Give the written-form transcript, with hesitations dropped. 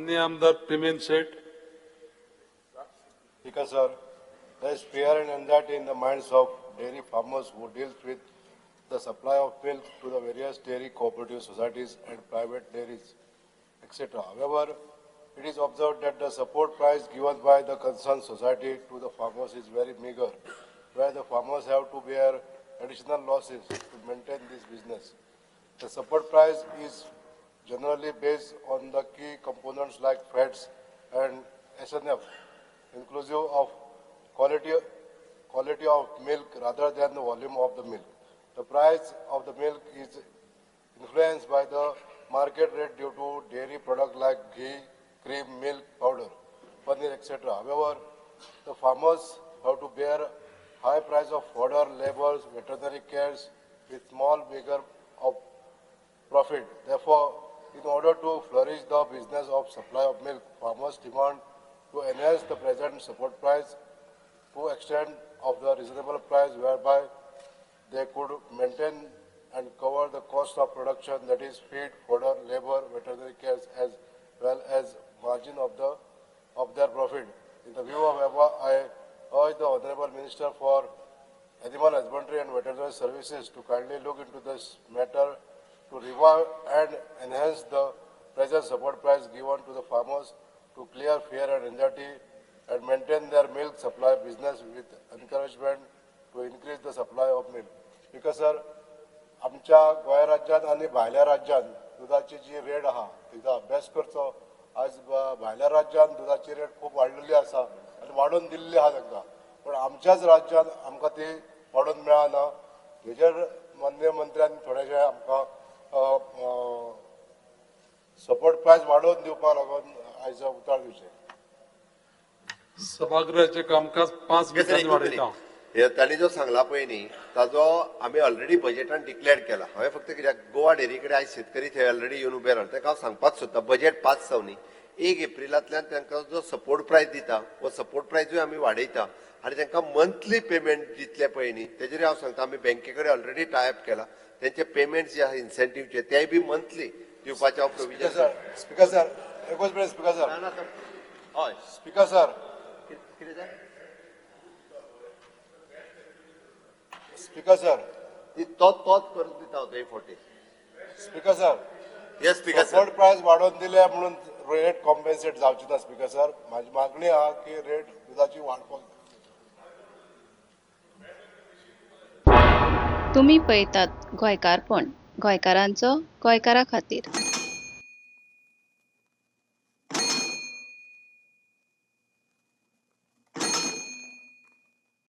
माननीय आमदार पिमेन Shet. Speaker sir, there is fear and anxiety in the minds of dairy farmers who deals with the supply of milk to the various dairy cooperative societies and private dairies, etc. However, it is observed that the support price given by the concerned society to the farmers is very meager, where the farmers have to bear additional losses to maintain this business. The support price is generally based on the key components like fats and SNF, inclusive of quality of milk rather than the volume of the milk. The price of the milk is influenced by the market rate due to dairy products like ghee, cream, milk powder, paneer, etc. However, the farmers have to bear high price of fodder, labors, veterinary cares with small meager of profit. Therefore, in order to flourish the business of supply of milk, farmers demand to enhance the present support price to extent of the reasonable price whereby they could maintain and cover the cost of production, that is feed, fodder, labor, veterinary cares, as well as margin of their profit. In the view of above, I urge the Honorable Minister for Animal Husbandry and Veterinary Services to kindly look into this matter to revive and enhance the present support price given to the farmers to clear fear and anxiety and maintain their milk supply business with encouragement to increase the supply of milk. Because sir, आमच्या गोंय राज्यांत आनी भायल्या राज्यांत दुदाची जी rate आहा तिचो अभ्यास करचो. आज भायल्या राज्यांत दुदाची रेट खूब वाडलेली आसा आनी वाडोवन दिल्ली आहा तांकां, पूण आमच्याच राज्यांत आमकां ती वाडोवन मेळना. हेजेर माननीय मंत्र्यान थोडेशें आमकां सपोर्ट प्रायस वाडोवन दिवपाक लागून आयज उतर दिवचें. सभागृहाचे कामकाज 5 मिनटांनी वाडयता. तांणी जो सांगला पळय न्ही ताजो आमी ऑलरेडी बजेटान डिक्लेअर केला. हांवें फक्त कित्याक गोवा डेअरी कडेन आयज शेतकरी थंय ऑलरेडी येवन उबे रावले, तांकां हांव सांगपाक सोदता बजेट 5 जावं न्ही 1 एप्रिलांतल्यान तांकां जो सपोर्ट प्रायस दिता हो सपोर्ट प्रायजूय आमी वाडयता आनी तांकां मंथली पेमेंट दितले पळय न्ही तेजेर हांव सांगता आमी बँके कडेन ऑलरेडी टायप केला. तेंचे पेमेंट जे आहा इन्सेंटिव्हचे तेय बी मंथली दिवपाचें हांव प्रोविजन. स्पीकर सर एकूच मिनीट. स्पीकर सर, हय स्पीकर सर, कितें जाय? स्पीकर सर, तोच तोच करून दिता हांव थंय forty. Speaker sir, yes speaker sir, support price वाडोवन दिले म्हणून रेट कॉम्पेन्सेट जावची ना. स्पीकर सर, म्हाजी मागणी आहा की रेट दुदाची वाडपाक जाय. तुमी पळयतात गोंयकारपण, गोंयकारांचो गोंयकारा खातीर.